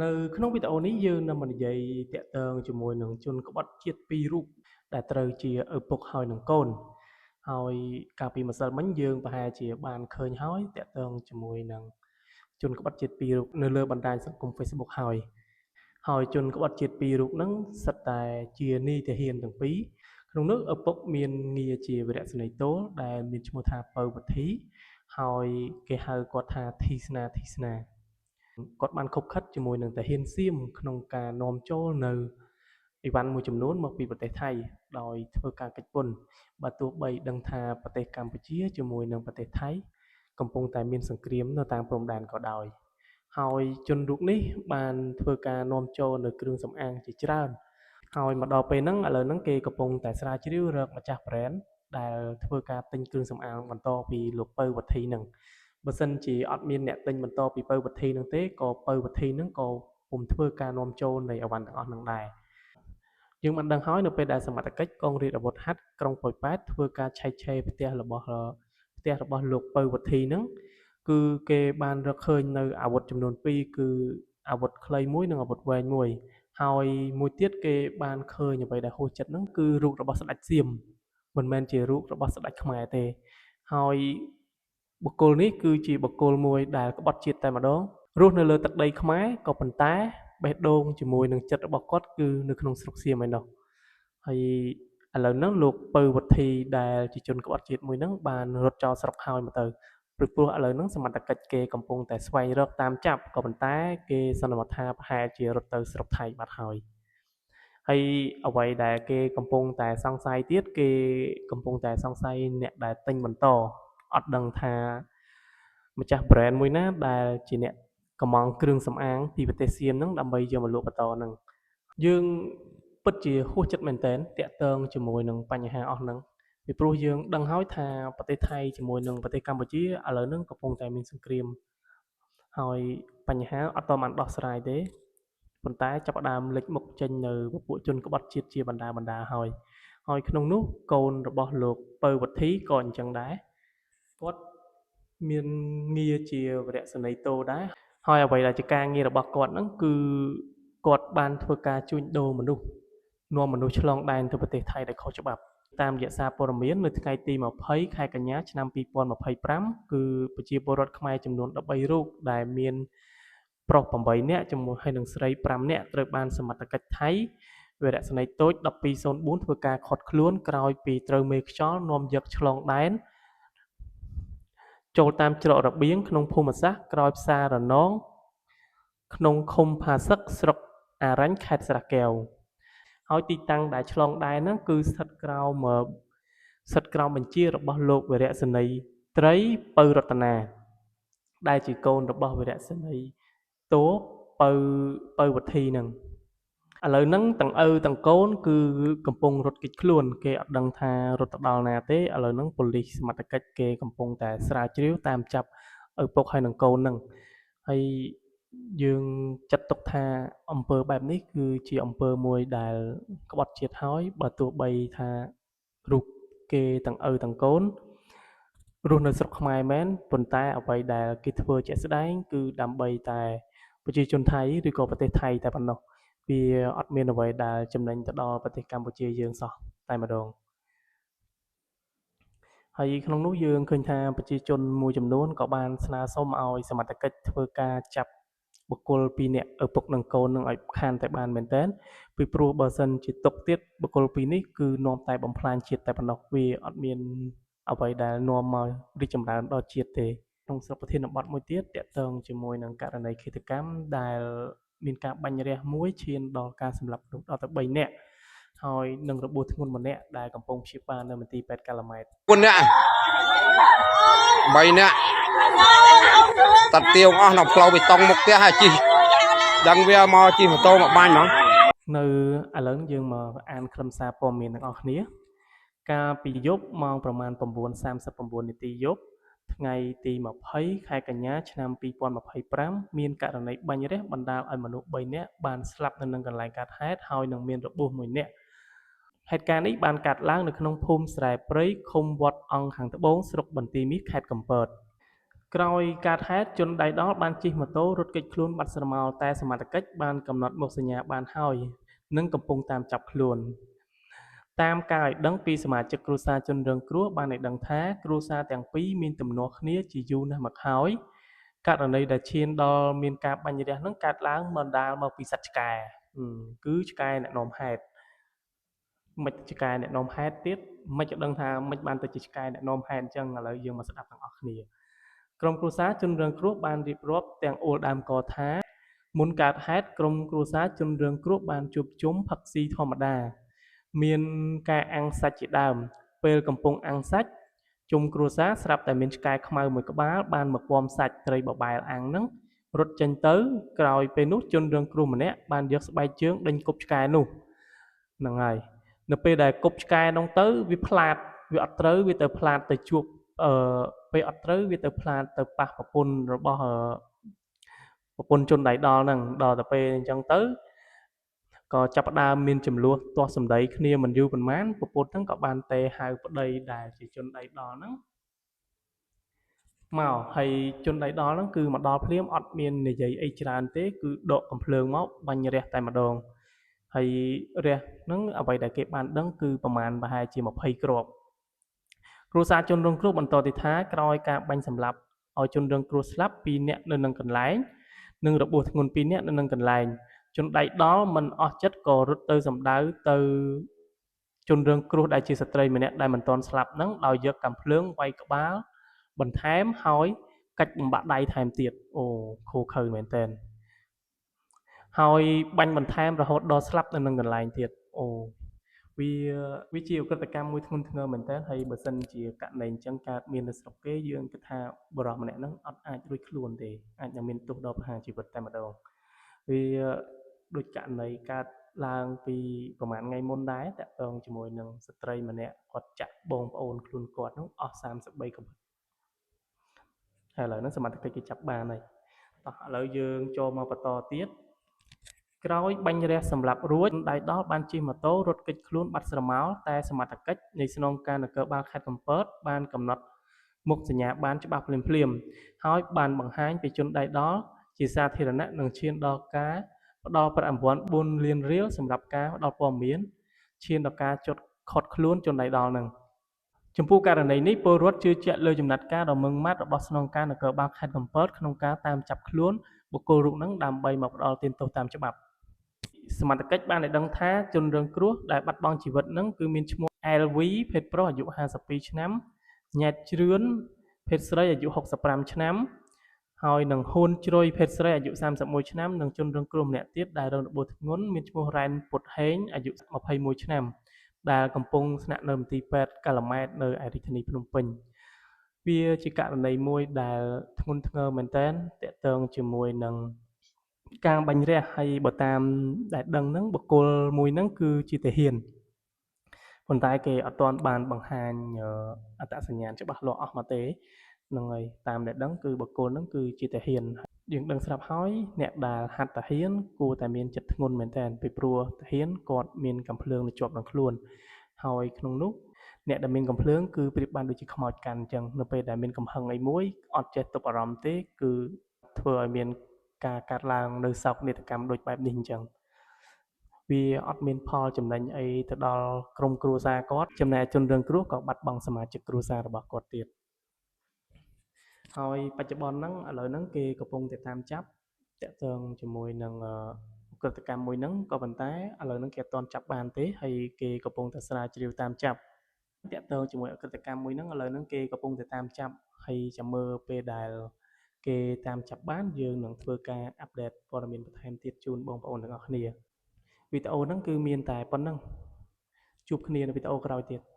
នៅក្នុងវីដេអូនេះយើងនឹងមកនិយាយទាក់ទងជាមួយនឹងជនក្បត់ជាតិពីររូបដែលត្រូវជាឪពុកហើយនឹងកូនហើយកាលពីម្សិលមិញយើងប្រហែលជាបានឃើញហើយទាក់ទងជាមួយនឹងជនក្បត់ជាតិពីររូបនៅលើបណ្ដាញសង្គម Facebook ហើយហើយជនក្បត់ជាតិពីររូបហ្នឹងសិតតែជានាយទាហានទាំងពីរក្នុងនោះឪពុកមានងារជាវរៈសេនីយ៍ទោដែលមានឈ្មោះថាពៅវុធីហើយគេហៅគាត់ថាធីស្នាធីស្នាគាត់បានខុបខិតជាមួយនឹងទាហានសៀមក្នុងការនាំចូលនៅអីវ៉ាន់មួយចំនួនមកពីប្រទេសថៃដោយធ្វើការកិច្ចពន្ធបើទោះបីដឹងថាប្រទេសកម្ពុជាជាមួយនឹងប្រទេសថៃកំពុងតែមានសង្គ្រាមនៅតាមព្រំដែនក៏ដោយហើយជនរូបនេះបានធ្វើការនាំចូលនៅគ្រឿងសម្អាងជាច្រើនហើយមកដល់ពេលហ្នឹងឥឡូវហ្នឹងគេកំពុងតែស្រាវជ្រាវរកម្ចាស់ប្រេនដែលធ្វើការទិញគ្រឿងសម្អាងបន្តពីលោកពៅវុធីហ្នឹងបើសិនជាអត់មានអ្នកទិញបន្តពីពៅវុធីហ្នឹងទេក៏ពៅវុធីហ្នឹងក៏ពុំធ្វើការនាំចូលនៃអីវ៉ាន់ទាំងអស់ហ្នឹងដែរយើងបានដឹងហើយនៅពេលដែលសមត្ថកិច្ចកងរាជអាវុធហត្ថក្រុងប៉ោយប៉ែតធ្វើការឆែកឆេរផ្ទះរបស់លោកពៅវុធីហ្នឹងគឺគេបានរកឃើញនៅអាវុធចំនួន2គឺអាវុធខ្លីមួយនិងអាវុធវែងមួយហើយមួយទៀតគេបានឃើញអ្វីដែលហួសចិត្តហ្នឹងគឺរូបរបស់ស្ដេចសៀមមិនមែនជារូបរបស់ស្ដេចខ្មែរទេហើយបុគ្គលនេះគឺជាបុគ្គលមួយដែលក្បត់ជាតិតែម្ដងរស់នៅលើទឹកដីខ្មែរក៏ប៉ុន្តែបេះដូងជាមួយនឹងចិត្តរបស់គាត់គឺនៅក្នុងស្រុកសៀមឯណោះហើយឥឡូវហ្នឹងលោកពៅវុធីដែលជាជនក្បត់ជាតិមួយហ្នឹងបានរត់ចោលស្រុកហើយមកទៅព្រោះឥឡូវហ្នឹងសមត្ថកិច្ចគេកំពុងតែស្វែងរកតាមចាប់ក៏ប៉ុន្តែគេសន្មតថាប្រហែលជារត់ទៅស្រុកថៃបាត់ហើយហើយអ្វីដែលគេកំពុងតែសង្ស័យទៀតគេកំពុងតែសង្ស័យអ្នកដែលទិញបន្តអត់ដឹងថាម្ចាស់ brand មួយណាដែលជាអ្នកកម្មង់គ្រឿងសម្អាងពីប្រទេសសៀមហ្នឹងដើម្បីយកមកលក់បន្តហ្នឹងយើងពិតជាហួសចិត្តមែនទែនទាក់ទងជាមួយនឹងបញ្ហាអស់ហ្នឹងពីព្រោះយើងដឹងហើយថាប្រទេសថៃជាមួយនឹងប្រទេសកម្ពុជាឥឡូវហ្នឹងកំពុងតែមានសង្គ្រាមហើយបញ្ហាអត់ទាន់បានដោះស្រាយទេប៉ុន្តែចាប់ផ្ដើមលេចមុខចេញនៅពពួកជនក្បត់ជាតិជាបណ្ដាបណ្ដាហើយហើយក្នុងនោះកូនរបស់លោកពៅវុធីក៏អញ្ចឹងដែរគាត់មានងារជាវរៈសេនីយ៍ទោដែរហើយអ្វីដែលជាការងាររបស់គាត់ហ្នឹងគឺគាត់បានធ្វើការជួញដូរមនុស្សនាំមនុស្សឆ្លងដែនទៅប្រទេសថៃដោយខុសច្បាប់តាមរយៈសារព័ត៌មាននៅថ្ងៃទី20ខែកញ្ញាឆ្នាំ2025គឺប្រជាពលរដ្ឋខ្មែរចំនួន13រូបដែលមានប្រុស8នាក់ជាមួយហើយនឹងស្រី5នាក់ត្រូវបានសមត្ថកិច្ចថៃវរៈសេនីយ៍តូច1204ធ្វើការឃាត់ខ្លួនក្រោយពីត្រូវមេខ្យល់នាំយកឆ្លងដែនចូលតាមច្រករបៀងក្នុងភូមិសាស្ត្រក្រោយផ្សាររណងក្នុងឃុំផាសឹកស្រុកអារញ្ញខេត្តស្រះកែវហើយទីតាំងដែលឆ្លងដែនហ្នឹងគឺស្ថិតក្រោមបញ្ជារបស់លោកវរៈសេនីយ៍ត្រីពៅរតនាដែលជាកូនរបស់វរៈសេនីយ៍ទោពៅវុធីហ្នឹងឥឡូវហ្នឹងទាំងឪទាំងកូនគឺកំពុងរត់គេចខ្លួនគេអត់ដឹងថារត់ទៅដល់ណាទេឥឡូវហ្នឹងប៉ូលីសសមត្ថកិច្ចគេកំពុងតែស្រាវជ្រាវតាមចាប់ឪពុកហើយនឹងកូនហ្នឹងហើយយើងចាត់ទុកថាអំពើបែបនេះគឺជាអំពើមួយដែលក្បត់ជាតិហើយបើទោះបីថារូបគេទាំងឪទាំងកូនរស់នៅស្រុកខ្មែរមែនប៉ុន្តែអ្វីដែលគេធ្វើជាក់ស្ដែងគឺដើម្បីតែប្រជាជនថៃឬក៏ប្រទេសថៃតែប៉ុណ្ណោះវាអត់មានអ្វីដែលចំណេញទៅដល់ប្រទេសកម្ពុជាយើងសោះតែម្ដងហើយក្នុងនោះយើងឃើញថាប្រជាជនមួយចំនួនក៏បានស្នើសុំឲ្យសមត្ថកិច្ចធ្វើការចាប់បុគ្គលពីរនាក់ឪពុកនិងកូននឹងឲ្យខានតែបានមែនទែនពីព្រោះបើសិនជាទុកទៀតបុគ្គលពីរនេះគឺនាំតែបំផ្លាញជាតិតែប៉ុណ្ណោះវាអត់មានអ្វីដែលនាំមករីកចម្រើនដល់ជាតិទេក្នុងស្រុកប្រធានបទមួយទៀតទាក់ទងជាមួយនឹងករណីឃាតកម្មដែលមានការបាញ់រះមួយឈានដល់ការសម្លាប់មនុស្សដល់ទៅ3នាក់ហើយនឹងរបួសធ្ងន់ម្នាក់ដែលកំពុងព្យាបាលនៅមន្ទីរពេទ្យកាល់ម៉ែត 4នាក់3នាក់តាត់ទៀវអស់នៅផ្លូវបេតុងមុខផ្ទះហើយជិះដឹងវាមកជិះម៉ូតូមកបាញ់ហ្មង នៅឥឡូវយើងមកអានខ្លឹមសារព័ត៌មានទាំងអស់គ្នាកាលពីយប់ម៉ោងប្រមាណ9:39នាទីយប់ថ្ងៃទី20ខែកញ្ញាឆ្នាំ2025មានករណីបាញ់រះបណ្ដាលឲ្យមនុស្ស3នាក់បានស្លាប់នៅនឹងកន្លែងកើតហេតុហើយនឹងមានរបួសម្នាក់ហេតុការណ៍នេះបានកើតឡើងនៅក្នុងភូមិស្រែព្រៃឃុំវត្តអង្គខាងត្បូងស្រុកបន្ទាយមាសខេត្តកំពត ក្រោយកើតហេតុជនដៃដល់បានជិះម៉ូតូរត់គេចខ្លួនបាត់ស្រមោលតែសមត្ថកិច្ចបានកំណត់មុខសញ្ញាបានហើយនិងកំពុងតាមចាប់ខ្លួន តាមការឲ្យដឹងពីសមាជិកគ្រួសារជនរងគ្រោះបានឲ្យដឹងថាគ្រួសារទាំងពីរមានទំនាស់គ្នាជាយូរណាស់មកហើយករណីដែលឈានដល់មានការបាញ់រះនឹងកើតឡើងបណ្ដាលមកពីសត្វឆ្កែគឺឆ្កែអ្នកនាំហេតុមិនឆ្កែអ្នកនាំហេតុទៀតមិនដឹងថាមិនបានទៅជាឆ្កែអ្នកនាំហេតុអញ្ចឹងឥឡូវយើងមកស្ដាប់ទាំងអស់គ្នាក្រុមគ្រួសារជនរងគ្រោះបានរៀបរាប់ទាំងអួលដើមកថាមុនកើតហេតុក្រុមគ្រួសារជនរងគ្រោះបានជួបជុំផឹកស៊ីធម្មតាមានការអាំងសាច់ជាដើមពេលកំពុងអាំងសាច់ជុំគ្រួសារស្រាប់តែមានឆ្កែខ្មៅមួយក្បាលបានមកពាំសាច់ត្រីបបែលអាំងហ្នឹងរត់ចេញទៅក្រោយពេលនោះជនរងគ្រោះម្នាក់បានយកស្បែកជើងដេញគប់ឆ្កែនោះហ្នឹងហើយនៅពេលដែលគប់ឆ្កែនោះទៅវាផ្លាតវាអត់ត្រូវវាទៅផ្លាតទៅជួបពេលអត់ត្រូវវាទៅផ្លាតទៅប៉ះប្រពន្ធរបស់ប្រពន្ធជនដៃដល់ហ្នឹងដល់ទៅពេលអញ្ចឹងទៅក៏ចាប់ផ្ដើមមានចំនួនទាស់សម្ដីគ្នាមិនយូរប៉ុន្មានប្រពន្ធហ្នឹងក៏បានទេហៅប្តីដែលជាជនដៃដល់ហ្នឹងមកហើយជនដៃដល់ហ្នឹងគឺមកដល់ភ្លាមអត់មាននិយាយអីច្រើនទេគឺដកកំភ្លើងមកបាញ់រះតែម្ដងហើយរះហ្នឹងអ្វីដែលគេបានដឹងគឺប្រមាណប្រហែលជា20គ្រាប់គ្រួសារជនរងគ្រោះបន្តទៀតថាក្រោយការបាញ់សម្លាប់ឲ្យជនរងគ្រោះស្លាប់2នាក់នៅនឹងកន្លែងនិងរបួសធ្ងន់2នាក់នៅនឹងកន្លែងជនដៃដល់មិនអស់ចិត្តក៏រត់ទៅសម្ដៅទៅជនរងគ្រោះដែលជាស្ត្រីម្នាក់ដែលមិនទាន់ស្លាប់ហ្នឹងដោយយកកាំភ្លើងវាយក្បាលបន្ថែមហើយកាច់បំបាក់ដៃថែមទៀតអូខូខើមែនតើហើយបាញ់បន្ថែមរហូតដល់ស្លាប់នៅនឹងកន្លែងទៀតអូវាជាឧក្រិដ្ឋកម្មមួយធ្ងន់ធ្ងរមែនតើហើយបើសិនជាករណីអញ្ចឹងកើតមាននៅស្រុកគេយើងគិតថាបុរសម្នាក់ហ្នឹងអត់អាចរួចខ្លួនទេអាចនឹងមានទោសដល់ប្រហារជីវិតតែម្ដងវាដូចករណីកើតឡើងពីប្រហែលថ្ងៃមុនដែរតាក់ទងជាមួយនឹងស្ត្រីម្នាក់គាត់ចាក់បងប្អូនខ្លួនគាត់នោះអស់33កំហិតហើយឥឡូវហ្នឹងសមត្ថកិច្ចគេចាប់បានហើយតោះឥឡូវយើងចូលមកបន្តទៀតក្រោយបាញ់រះសម្លាប់រួចដៃដល់បានជិះម៉ូតូរត់គេចខ្លួនបាត់ស្រមោលតែសមត្ថកិច្ចនៃស្នងការនគរបាលខេត្តកំពតបានកំណត់មុខសញ្ញាបានច្បាស់ភ្លាមៗហើយបានបង្ហាញពីជនដៃដល់ជាសាធារណៈនិងឈានដល់ការផ្ដល់ប្រាក់រង្វាន់4លានរៀលសម្រាប់ការផ្ដល់ព័ត៌មានឈានដល់ការចុតឃាត់ខ្លួនជនដៃដល់នឹងចំពោះករណីនេះពលរដ្ឋជឿជាក់លើចំណាត់ការដ៏ម៉ឺងម៉ាត់របស់ស្នងការនគរបាលខេត្តកំពតក្នុងការតាមចាប់ខ្លួនបុគ្គលរូបនឹងដើម្បីមកផ្ដល់ទានទោសតាមច្បាប់សមត្ថកិច្ចបានឲ្យដឹងថាជនរងគ្រោះដែលបាត់បង់ជីវិតនឹងគឺមានឈ្មោះ LV ភេទប្រុសអាយុ52ឆ្នាំញ៉ែតជ្រឿនភេទស្រីអាយុ65ឆ្នាំហើយនឹងហ៊ួនជ្រុយភេទស្រីអាយុ31ឆ្នាំនិងជនរងគ្រោះម្នាក់ទៀតដែលរងរបួសធ្ងន់មានឈ្មោះរ៉ែនពុតហេងអាយុ21ឆ្នាំដែលកំពុងស្នាក់នៅមន្ទីរពេទ្យកាល់ម៉ែតនៅឯរាជធានីភ្នំពេញវាជាករណីមួយដែលធ្ងន់ធ្ងរមែនទែនទាក់ទងជាមួយនឹងការបាញ់រះហើយបើតាមដែលដឹងហ្នឹងបុគ្គលមួយហ្នឹងគឺជាទាហានប៉ុន្តែគេអត់ទាន់បានបង្ហាញអត្តសញ្ញាណច្បាស់លាស់អស់មកទេហ្នឹងហើយតាមដែលដឹងគឺបុគ្គលហ្នឹងគឺជាទាហានយើងដឹងស្រាប់ហើយអ្នកដែលហាត់ទាហានគួរតែមានចិត្តធ្ងន់មែនទែនពីព្រោះទាហានគាត់មានកាំភ្លើងនៅជាប់នឹងខ្លួនហើយក្នុងនោះអ្នកដែលមានកាំភ្លើងគឺប្រៀបបានដូចជាខ្មោចកាន់អញ្ចឹងនៅពេលដែលមានកំហឹងអីមួយអត់ចេះទប់អារម្មណ៍ទេគឺធ្វើឲ្យមានការកាត់ឡើងនៅសោកនាដកម្មដូចបែបនេះអញ្ចឹងវាអត់មានផលចំណេញអីទៅដល់ក្រុមគ្រួសារគាត់ចំណែកជនរងគ្រោះក៏បាត់បង់សមាជិកគ្រួសាររបស់គាត់ទៀតហើយបច្ចុប្បន្នហ្នឹងឥឡូវហ្នឹងគេកំពុងតែតាមចាប់ទាក់ទងជាមួយនឹងឧក្រិដ្ឋកម្មមួយហ្នឹងក៏ប៉ុន្តែឥឡូវហ្នឹងគេអត់ទាន់ចាប់បានទេហើយគេកំពុងតែស្រាវជ្រាវតាមចាប់ទាក់ទងជាមួយឧក្រិដ្ឋកម្មមួយហ្នឹងឥឡូវហ្នឹងគេកំពុងតែតាមចាប់ហើយចាំមើលពេលដែលគេតាមចាប់បានយើងនឹងធ្វើការអាប់ដេតព័ត៌មានបន្ថែមទៀតជូនបងប្អូនទាំងអស់គ្នាវីដេអូហ្នឹងគឺមានតែប៉ុណ្្នឹងជួបគ្នានៅវីដេអូក្រោយទៀត។